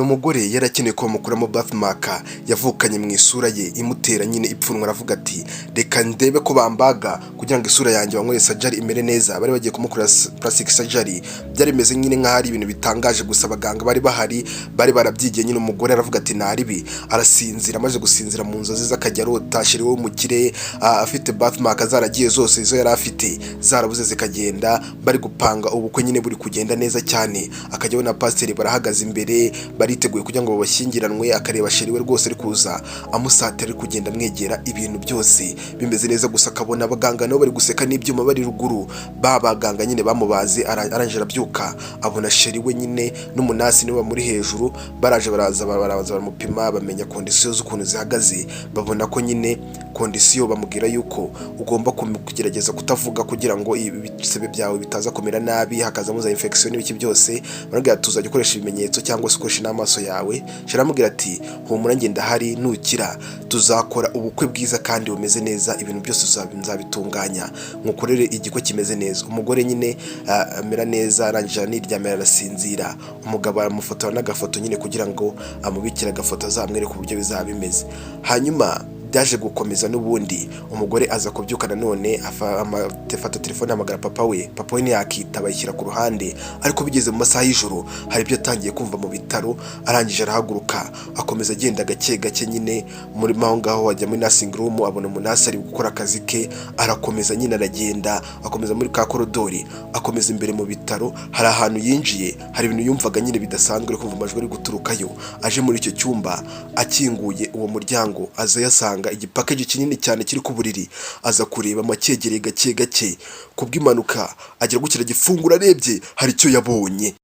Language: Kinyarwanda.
Umugore yari akeneye ko bamukuramo birthmark yavukanye mu isura ye imutera nyine ipfunwe. Aravuga ati: "Reka ndebe ko bambaga kugira ngo isura yanjye bankorere surgery imere neza." Bari bagiye kumukorera plastic surgery. Byari bimeze nyine nk'aho ari ibintu bitangaje, gusa abaganga bari bahari bari barabyigiye nyine. Umugore aravuga ati: "Naribi." Arasinzira. Amaze gusinzira, mu nzozi ze akajya arota chéri we w'umukire, afite birthmark zaragiye zose, izo yari afite zarabuze zikagenda, bari gupanga ubukwe nyine buri kugenda neza cyane, akajya abona pasiteri barahagaze imbere bariteguye kugira ngo babashyingiranwe, akareba chéri we rwose ari kuza amusatira, ari kugenda amwegera, ibintu byose bimeze neza. Gusa akabona abaganga nabo bari guseka n'ibyuma bari ruguru, ba baganga nyine bamubaze. Arangije arabyuka, abona chéri we nyine n'umunasi niwe bamuri hejuru. Baraje, baraza, baraza baramupima, bamenya condition z'ukuntu zihagaze, babona ko nyine condition, bamubwira yuko ugomba kugerageza kutavuga kugira ngo ibisebe byawe bitaza kumera nabi, hakazamo za infection n'ibiki byose. Baramubwira ati: "Tuzajya ukoresha ibimenyetso cyangwa se ukoresha n'amaso yawe." Chéri aramubwira ati: "Humura, njye ndahari, nukira tuzakora ubukwe bwiza kandi bumeze neza, ibintu byose nzabitunganya nkukorere igikwe kimeze neza." Umugore nyine amera neza, arangije araniryamira, arasinzira. Umugabo aramufotora n'agafoto nyine kugira ngo amubikire agafoto azamwereke uburyo bizaba bimeze. Hanyuma byaje gukomeza n'ubundi, umugore aza kubyuka nanone, afata telefone, ahamagara papa we. Papa we ntiyakitaba, ayishyira ku ruhande. Ariko bigeze mu masaha y'ijoro, hari ibyo yatangiye kumva mu bitaro. Arangije arahaguruka, akomeza agenda gake gake nyine muri aho ngaho, ajya muri nursing room, abona umunasi ari gukora akazi ke. Arakomeza nyine, aragenda, akomeza muri ka korodori, akomeza imbere mu bitaro. Hari ahantu yinjiye, hari ibintu yumvaga nyine bidasanzwe, ari kumva amajwi ari guturukayo. Aje muri icyo cyumba, akinguye uwo muryango, aza yasanga igipackage kinini cyane kiri ku buriri. Aza kureba cyegereye gake gake, kubw'impanuka agira gukira gifungura, arebye hari icyo yabonye.